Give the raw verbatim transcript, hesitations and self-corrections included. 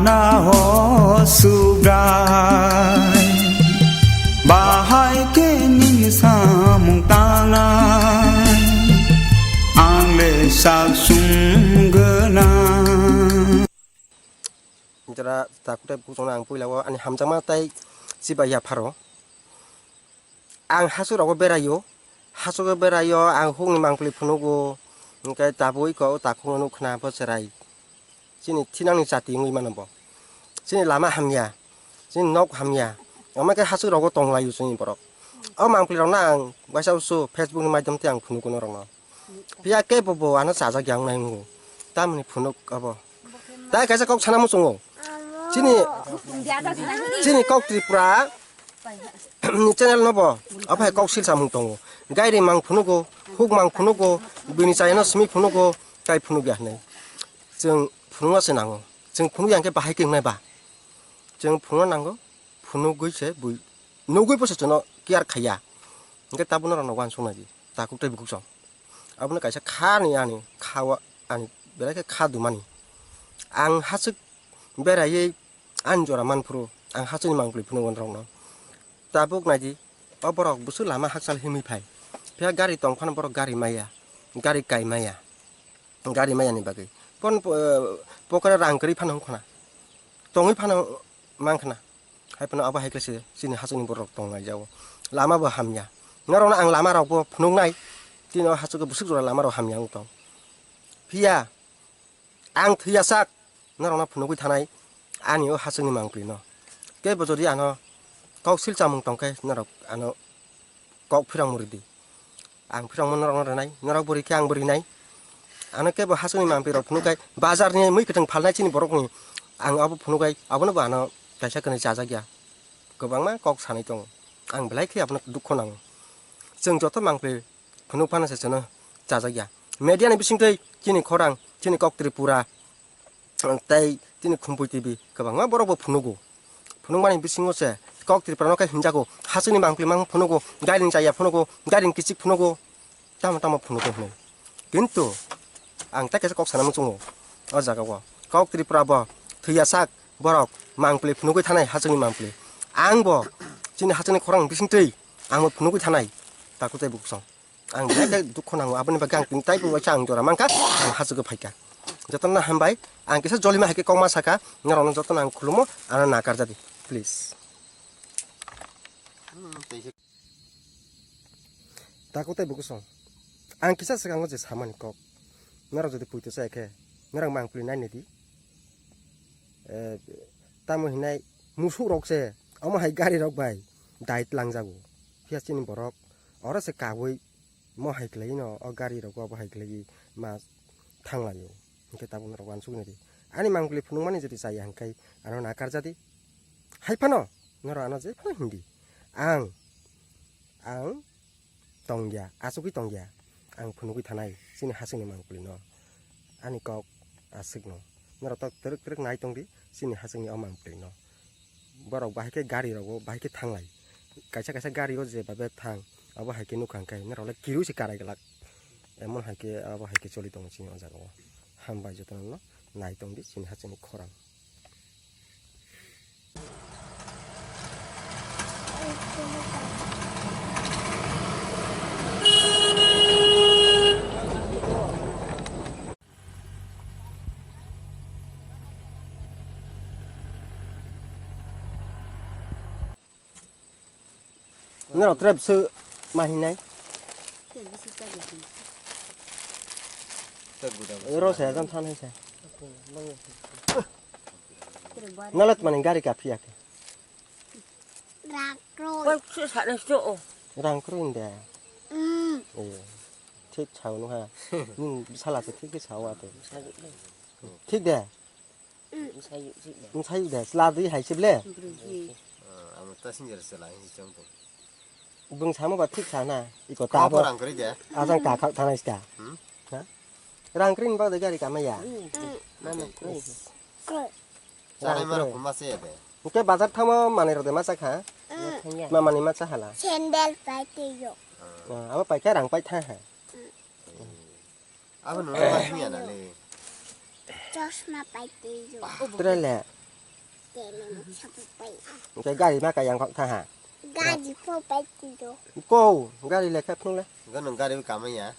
Naho sugai, bahai khe nini samung tangnai, ang le sak sung gwnang. Jora takutai bukhuk chwngno ang puila o ani hamjakma tai chiba ya pharo. Ang hachwk rogo beraio, hachwk beraio ang hukni mangpili phunugo, hwnkhe tabuk iko o takhukno nukkhna bo chwrai. Chini thinangni chati wngwi mano bo. Chini lama hamya, chini nok hamya, omo khe hachwk rogo tonglaio chini borok. O mangpili rokno ang waisa usu Facebook ni maitom tei ang phunugo norokno. Phiya kebo bo ano chajak ya wngnai wngo. Tamoni phunuk abo. Tai kaisa kok sana muchungo. Chini, chini kok Tripura ni channel no bo. Aphai kok sil samung tongo. Gairi mang phunugo, huk mang phunugo, bini chayano simi phunugo, tai phunuk ya hinai. Chwng phunukna se nango. Chwng phunuk ya hwnkhe bahai khe wngnai ba. Chwng phunukna nango, phunugwi se bui. Nugwi bo se chwngno care khaiya. Hwnkhe tabukno rokno uansuknai di. Takhuk tei bukhuk chwng. Abono kaisa kha ni ani kha o ani belai khe kha dumani. Ang hachwk beraiwi ani jora manphuru ang hachwkni mangpili phunukgo norokno. Tabuk naidi o borok bwswk lama hakchal himwi phai. Phiya gari tong phano borok gari maya, gari kai maya, gari maya ni bagwi. Pon po-, pocket o rang kwrwi phano wngkhana, tongwi phano mankhana. Hai phano abo hai khe se chini hachwkni borok tong lai jao. Lama bo hamya. Norokno ang lama rok bo phunuknai. Tini o hachwk bwswk jora lama rok hamya wng tong. Phiya ang thwiya sak norokno phunukwi thanai ani o hachwkni mangpili no. Kebo jodi ano kok sil chamung tong khe norok ano kok phirang muri di. Ang phirang mo norok no rinai, norok bo rikhe ang bo rinai. Ano kebo hachwkni mangpili rok phunuk kai bazar ni mui kwthwng phalnai chini borok ni ang abo phunuk kai abono bo ano kaisa kwnwi chajak ya. Kwbangma kok sanai tongo. Ang belai khe abono dukho nango. Chwng joto mangpili phunuk phano se chwngno chajak ya. Media ni bisingtwi chini khorang, chini kok Tripura, tei chini Khumpui T V kwbangma borok bo phunugo. Phunukmani bisingo se kok Tripura no khe hinjago, hachwkni mangpili mang phunugo, gairing chaya phunugo, gairing kichik phunugo, tamo tamo phunugo hinwi. Kintu ang tei kaisa kok sana muchungo o jaga o. Kok Tripura bo thwiya sak borok mangpili phunugwi thanai hachwkni mangpili. Ang bo chini hachwkni khorang bisingtwi ang bo phunugwi thanai takhuk tei bukhuk chwng. Ang belai khe dukho nango, aboni bagwi ang tini taibo waisa ang jora mankha, ang hachwkhe phaikha. Jotono hambai, ang kisa jolima hai khe kokma sakha, norokno jotono ang khulumo, ano nakarjadi, please. Takhuk tei bukhuk chwng, ang kisa swkango je samani kok, norok jodi puito chaya khe, norok mangpili nainai di. Eh, tamo hinai musuk rok se, omo hai gari rok bai dait langjago. Phiya chini borok, oro se kabui, mo hai khlai no o gari rogo bo hai khlai ma thanglaio. Hwnkhe tabuk norok uansuknai di. Ani mangpili phunukmani jodi chaya hwnkhe ano nakarjadi. Hai phano norok ano je phano hindi. Ang, ang tongya, achugwi tongya. Ang phunugwi thanai chini hachwkni mangpili no. Ani kok aswkno. Norok tok twrwk twrwk nai tongdi chini hachwkni o mangpili no. Borok bahai khe gari rogo bahai khe thanglai. Kaisa kaisa gari o je babe thang, abo hai khe nukha hwnkhe norok le kirui se karai glak. Emon hai khe abo hai khe choli tongo chini o jaga o. Hambai jotono no nai tongdi chini hachwkni khorang. Norok tere bwswk ma hinai? Ro se jam than hai se. Nalet mani gari ka phiya khe. Rang kroi. Koi se sa na so o. Rang kroi de. Mm. Eh, thik sao no ha. Ning sala se thik sao ate. Thik de. Bwsai de, chwla dwi hai se ble. Bwrwi. Ah, amo ta sinjer se lai si chong to. Bwng samo ba thik sa na, iko ta Kha bo. Bo rang kari de. Ajang ta kha thana sta. Hmm? Ha? Rang kri ni ba de gari kama ya. Mama kri. Chana maro kuma se de. Ke bazar thamo mane ro de ma cha kha. Thangya. Ma mani ma cha hala. Sandal pai te yo. Ah, abo pai kha rang pai tha ha. Abo nungno ma himya na le. Chosma pai twi yo. Tere le. Hwnkhe gari ma kayang kok tha ha. Gari pho pai tiro. Ko gari le khe phunuk le. Hwnkhe nwng gari bo kamai ya.